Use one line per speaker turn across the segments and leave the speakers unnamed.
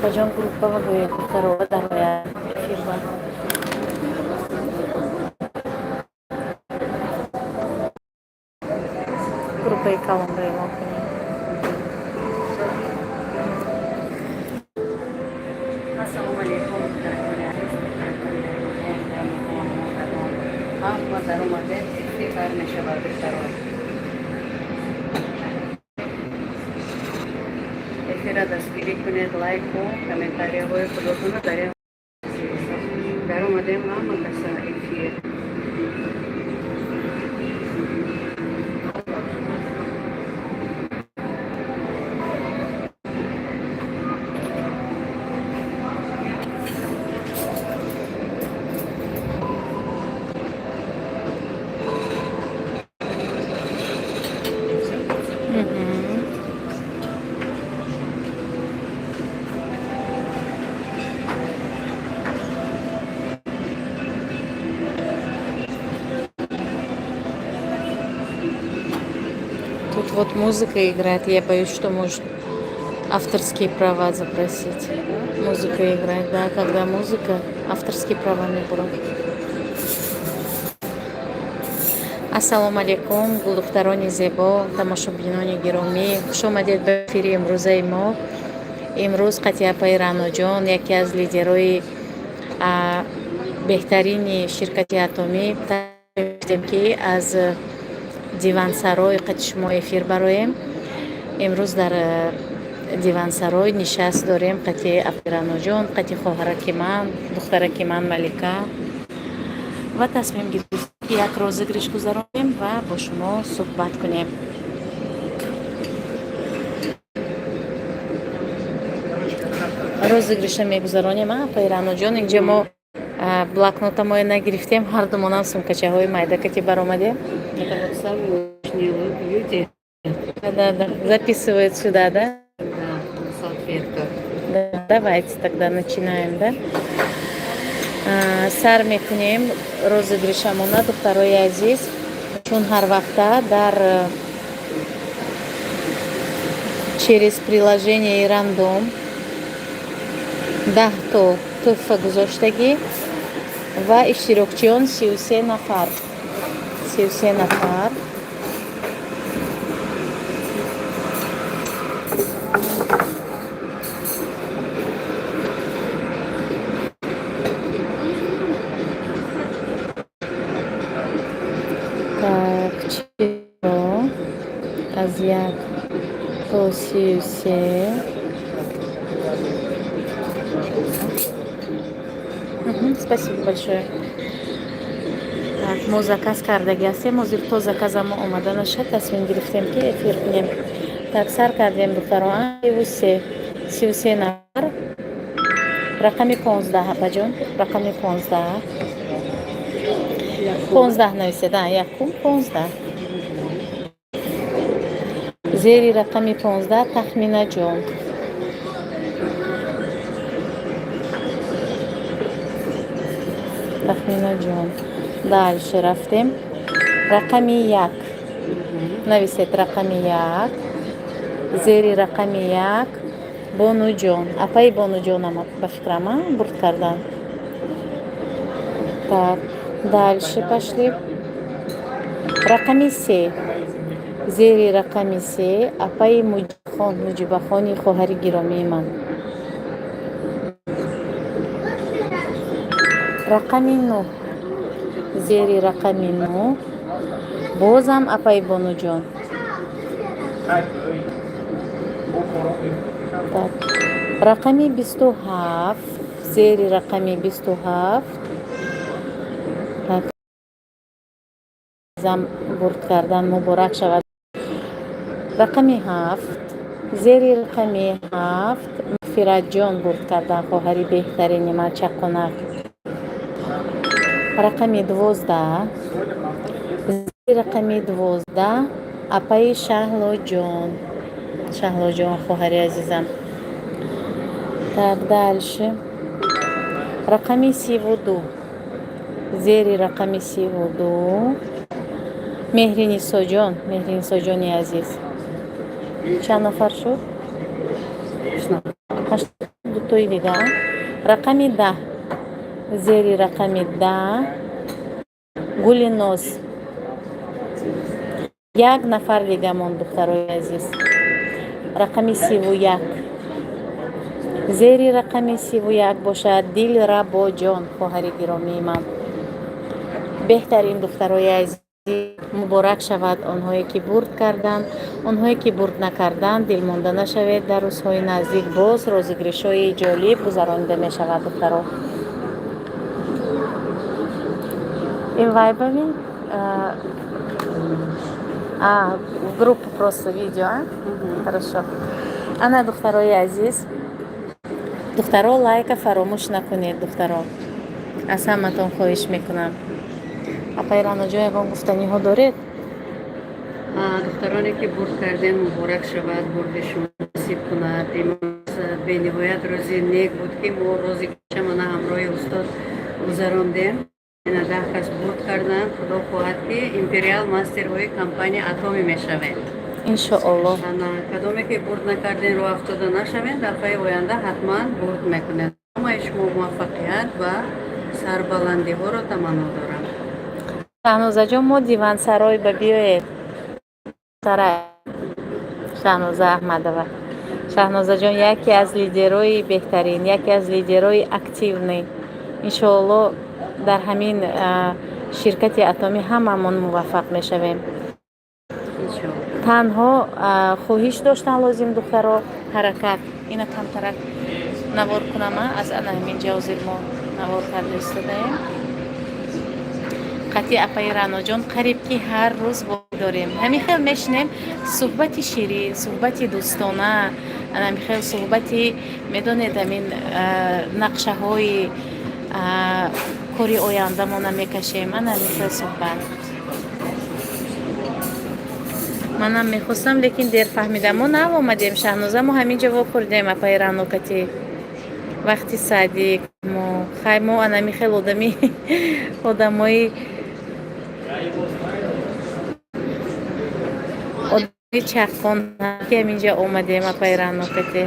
Апаҷон, группаға гӯед, духтарова дарояд эфирба. Группаи калонро эълон кунем.
Ассалому алейкум, дорогие азиз, ҳама даромадед, эфир бар мешавад, духтарон. Эфира дастгирӣ кунед, лайку, комментарияҳои худотонро дар даромадем, ҳама каса эфир.
Мгм. Тут вот музыка играет, я боюсь, что может авторские права запросить. Музыка играет, да, когда музыка, авторские права мебурам. Ассалому алейкум, гулдухтарони зебо, тамошобинони гиромӣ, хуш омадед ба эфири имрӯзаи мо. Имрӯз қати апаи Раъноҷон, яке аз лидерои беҳтарини ширкати Атомӣ, гирифтем, ки аз дивансарой қати шумо эфир бароем. Имрӯз дар дивансарой нишаст дорем қати апаи Раъноҷон, қати хоҳараки ман, духтараки ман Малика, ва тасмим гирифтем, ки як розыгрыш гузаронем ва бо шумо суҳбат кунем. Розыгрыша мегузаронем, апаи Раъноҷон. Инҷа мо блокнотамое нагирифтем, ҳардумонам сумкачаҳои майдакати баромадем.
Это вот самые лучшие люди.
Да, записывают сюда, да?
Да, на салфетках.
Да, давайте тогда начинаем, да? Сар мекунем розыгрышамона, духтарои азиз, чун ҳар вақта дар через приложение рандом 10 то тӯҳфа гузоштагӣ ва иштирокчиён 33 нафар, 33 нафар. Так, чиро аз 1 то 33. Мгм, спасибо большое. Так, мо заказ кардаги ҳастем, ҳозир то заказамо омада нашад, тасмим гирифтем, ки эфир кунем. Так, сар кардем, духтаро. 33, 33 нафар. Рақами 15, апаҷон, рақами 15, 15 нависед. Якум 15. Зери рақами 15 Тахминаҷон. Тахминаҷон. Дальше рафтем. Рақами 1. Нависед рақами 1. Зери рақами 1 Бонуҷон. Апаи Бонуҷонам, ба фикрам, бурд кардан. Так, дальше пошли. Рақами 3. Зери рақами 3 апаи Муҷибахон, Муҷибахони хоҳари гиромии ман. Рақами 9. Зери рақами 9 бозам апаи Бонуҷон. Так. Рақами 27. Зери рақами 27. Так. Зам бурд кардан, муборак шавад. Рақами 7. Зери рақами 7 Мағфиратҷон бурд кардан, хоҳари беҳтарини ман, чаққонак. Рақами 12. Зери рақами 12 апаи Шаҳлоҷон. Шаҳлоҷон, хоҳари азизам. Так, дальше. Рақами 32. Зери рақами 32 Меҳринисоҷон, Меҳринисоҷони азиз. Чанд нафар шуд? Ҳашт дуто. Дутои дига. Рақами 10, зери рақами 10 Гулиноз. Як нафар дига монд, духтарои азиз. Рақами 31, зери рақами 31 бошад Дилрабоҷон, хоҳари гиромии ман. Беҳтарин, духтарои азиз, муборак шавад онҳое ки бурд карданд. Онҳое ки бурд накарданд, дилмонда нашавед, дар рӯзҳои наздик боз розыгрыш ҳои ҷолиб гузаронида мешавад, духтаро. Ин вайбавин в группу просто видео, а? Хорошо. Ана, духтарои азиз, духтаро, лайка фаромӯш накунед, духтаро, аз ҳаматон хоҳиш мекунам. Апаи Раноҷон, ягон гуфтаниҳо доред?
Духтароне ки бурд кардем, муборак шавад, бурди шумо насиб кунад. Имрӯз бениҳоят рӯзи нек буд, ки мо рӯзи мана ҳамроҳи устод гузарондем. Ина 10 кас бурд карданд. Худо хоҳад, ки империал мастерҳои компания Атоми мешавем.
Иншоаллоҳ.
Ана, кадоме ки бурд накарден, роҳ афтода нашавем, дафъаи оянда ҳатман бурд мекунед. Ҳамаи шумо муваффақият ва сарбаландиҳоро таманно дорам.
Шаҳнозаҷон, мо дивансарой ба биёед. Сарай Шаҳноза Аҳмадова. Шаҳнозаҷон яке аз лидерои беҳтарин, яке аз лидерои активный. Иншоалло, дар ҳамин ширкати Атомӣ ҳамамон муваффақ мешавем. Танҳо хоҳиш доштан лозим, духтаро, ҳаракат. Ина камтарак навор кунама аз ана ҳамин ҷо. Ҳозир мо навор карда истодаем. Қатъи апаи Раноҷон қариб ки ҳар рӯз дорем. Ҳамин хел мешинем, суҳбати ширин, суҳбати дӯстона, ҳамин хел суҳбати, медонед, ҳамин нақшаҳои кори ояндамона мекашем. Ана ҳамин хел суҳбат. Манам мехостам, лекин дер фаҳмидам. Мо нав омадем, Шаҳноза, мо ҳамин ҷо вохӯрдем апаи Ранокати вақти садик. Мо хай, мо анами хел одами одамои одами чаққон ки ҳаминҷа омадем апаи Ранокати.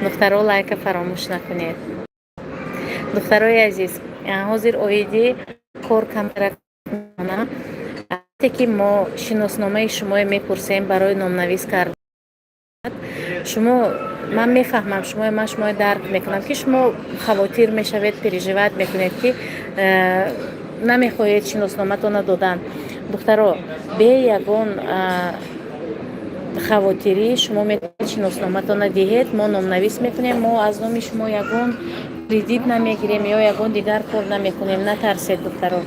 Духтаро, лайка фаромӯш накунед. Духтарои азиз, ҳозир оиди кор камтарак. Вақте ки мо шиносномаи шуморо мепурсем барои номнавис кардан шумо, ман мефаҳмам шумо, ман шуморо дарк мекунам, ки шумо хавотир мешавед, переживать мекунед, ки намехоҳед шиносноматонро додан. Духтаро, бе ягон хавотирӣ шумо метавонед шиносноматонро диҳед, мо номнавис мекунем. Мо аз номи шумо ягон кредит намегирем ё ягон дигар кор намекунем. Натарсед, духтаро.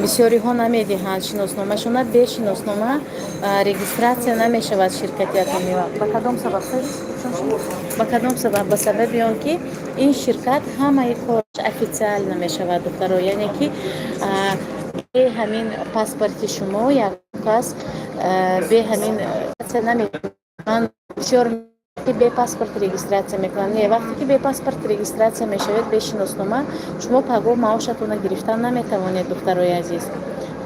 Бисёриҳо намедиҳанд шиносномашона. Бе шиноснома регистрация намешавад ширкати Атомӣ. Ба кадом сабаб? Ба кадом сабаб? Ба сабаби он ки ин ширкат ҳамаи кораш официально мешавад, духтаро. Яъне ки бе ҳамин паспорти шумо як кас бе ҳамин намеман. Бисёр бе паспорт регистрация мекунанд. Не, вақте ки бе паспорт регистрация мешавед, бе шиноснома шумо пагоҳ маошатонро гирифтан наметавонед, духтарои азиз.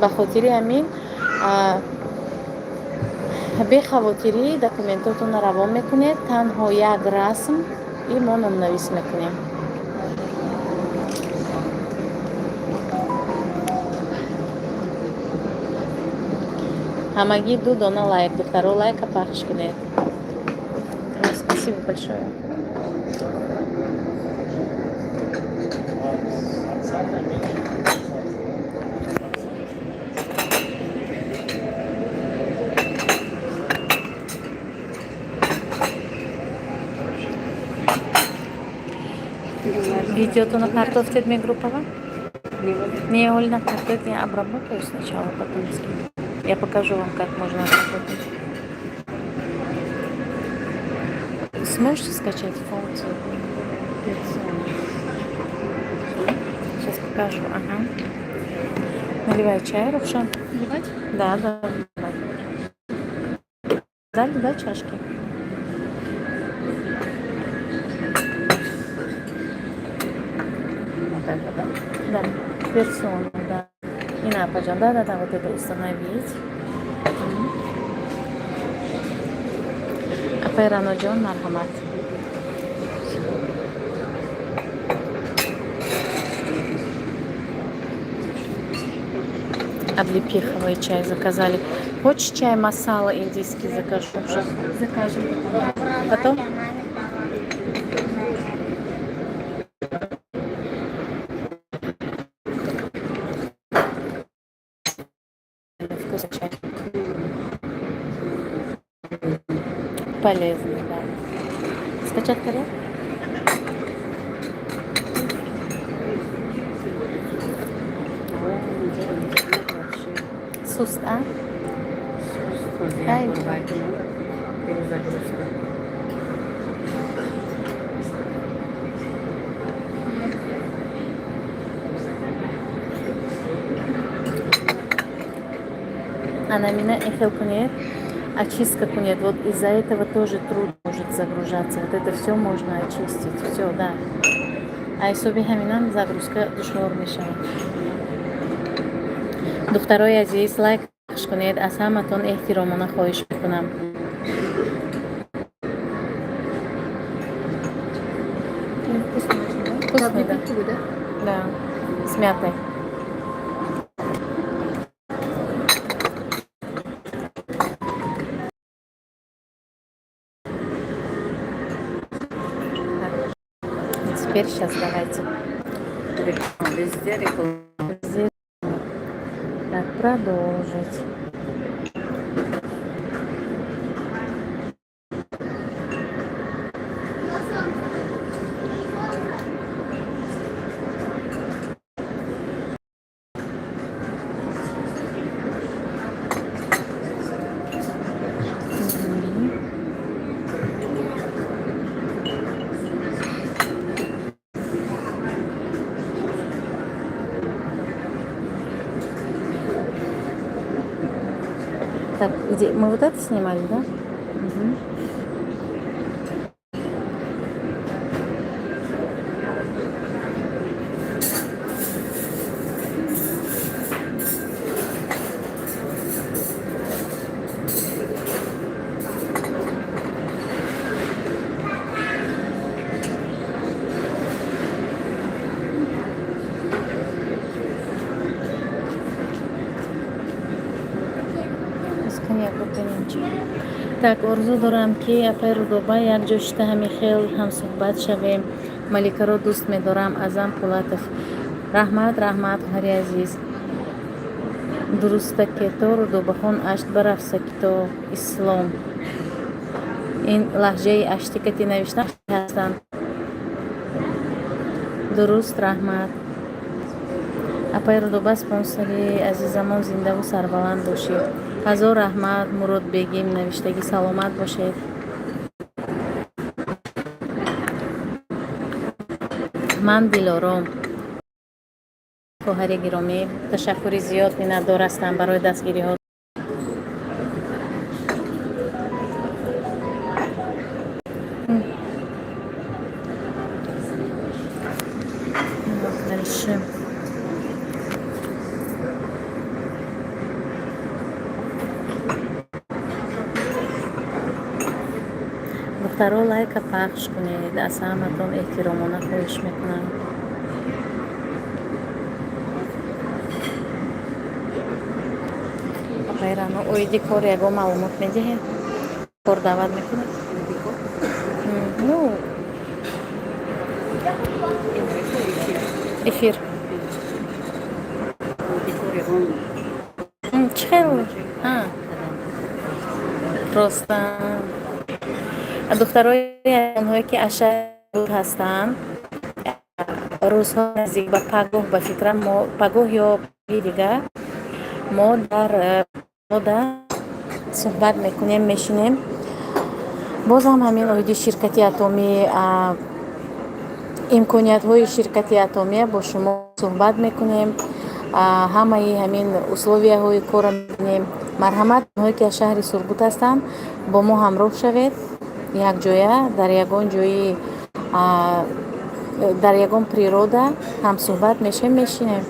Ба хотири ҳамин бехавотирӣ документотонро равон мекунед, танҳо як расм, и мо номнавис мекунем. Ҳамагӣ ду дона лайк, духтаро, лайка пахш кунед. Спасибо большое. Видеотона партофтед ме группава? Не, Оль, на я обработаю сначала, потом скину. Я покажу вам, как можно обработать. Сможете скачать функцию? Сейчас покажу. Ага. Наливай чай, Рухшан.
Наливать?
Да. Дали, да, чашки?
Вот это, да?
Да, персону, да. Ина, пожалуйста, да, вот это установить. Апай Раноҷон, марҳамат. Облепиховый чай заказали. Хочешь, чай масала индийский закажу?
Закажем.
Потом? Вкусный чай. Полезный, да. Скачать карьер?
Вообще.
Суст, а?
Суст.
Ай.
Перезагрузка.
Анамина эхел кунед, очистка кунед. Вот из-за этого тоже трудно может загружаться. Вот это все можно очистить. Все, да. А ҳисоби ҳаминам загрузка душвор мешавад. Духтарои азиз, лайк пахш кунед, аз ҳаматон эҳтиромона хоҳиш мекунам.
Вкусно очень, да?
Вкусный, да.
Облепиховый, да?
Да, с мятой. Так. Теперь сейчас давайте.
Реклама, везде реклама.
Здесь. Так, продолжить. Мгм. Так, где мы вот это снимали, да? Мгм. Так, орзу дорам, ки апай Рудоба якҷо шита ҳами хел ҳамсуҳбат шавем. Маликаро дӯст медорам. Азам Пулатов, раҳмат, раҳмат, хоҳари азиз. Дурустакето Рудобахон ашт барафсакито ислом. Ин лаҳҷаи аштикати навишта ҳастанд. Дуруст, раҳмат. Апай Рудоба, спонсори азизамон, зиндаву сарбаланд бошед. Ҳазор раҳмат, Муродбегим навиштагӣ, саломат бошед. Ман Дилором. Хоҳари гиромӣ, ташаккури зиёд, миннатдор ҳастам барои дастгириҳо. Дальше. Духтаро, лайка пахш кунед, аз ҳаматон эҳтиромона хоҳиш мекунам. Апай Рано, оиди кор ягон маълумот медиҳед? Кор даъват мекунед? Ну, эфир. Чӣ хел? Просто духтарои онҳое, ки аз шаҳр ҳастанд, рӯзҳо наздик ба пагоҳ, ба фикрам, мо пагоҳ ё дигар мо дар ода суҳбат мекунем, мешинем. Бозам ҳамин оиди ширкати Атомӣ, имкониятҳои ширкати Атомия бо шумо суҳбат мекунем, ҳамаи ҳамин условияҳои корро мебинем. Марҳамат, онҳое, ки аз шаҳри Сургут ҳастанд, бо мо ҳамроҳ шавед, якҷоя дар ягон ҷои, дар ягон природа ҳамсуҳбат мешем, мешинем.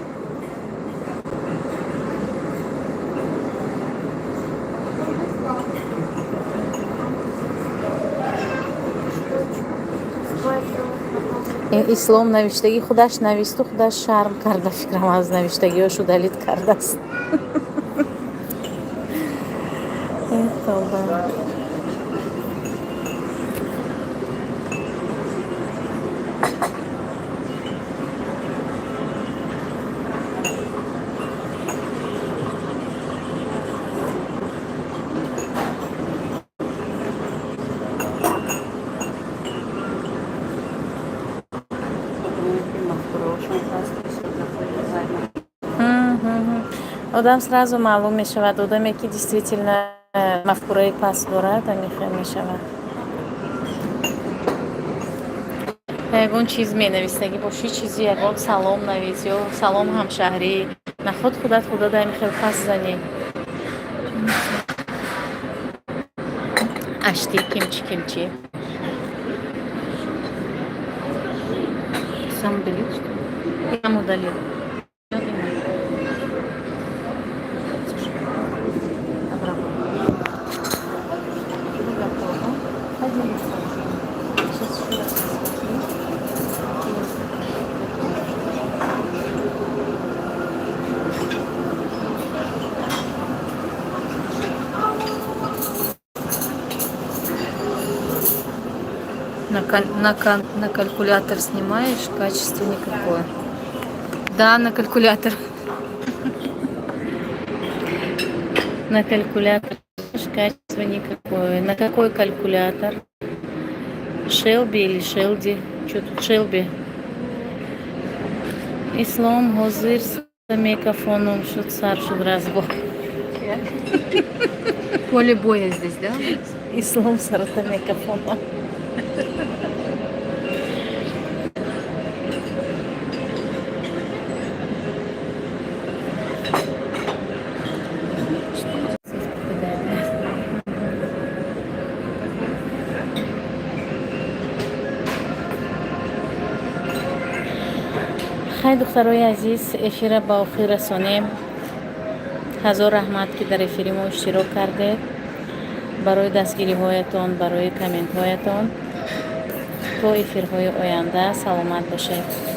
Ин Ислом навиштагӣ худаш нависту, худаш шарм карда, фикрам, аз навиштагиҳош удалить кардааст. Э, тавба.
Одамое ки мафкураҳошон паст, бисёр гапҳои ғайр.
Одам сразу маълум мешавад, одаме ки действительно мафкураи паст дорад, ҳамин мешавад. Ягон чиз менавистагӣ бошӣ, чизи, ягон салом навис ё салом, ҳамшаҳрӣ, наход худат худат ҳамин хел пас занӣ. Ашти кимчи, кимчи.
Сам удалил, что ли?
Сам удалил. Ну, готово. Поделиться уже. Сейчас еще раз посмотрю. Готово.
На калькулятор снимаешь, качество никакое. Да, на калькулятор.
На калькулятор качество никакое. На какой калькулятор? Шелби или Шелди? Что тут Шелби? Ислом ҳозир микрофоном шуд, сар шуд разбор.
Поле боя здесь, да?
Ислом сарата микрофоном. Здесь попадает. Хай, духтарои азиз, эфира ба охир расонем. Ҳазор раҳмат, ки дар эфири мо иштирок кардед, барои дастгириҳоятон, барои комментҳоятон. То эфирҳои оянда саломат бошед.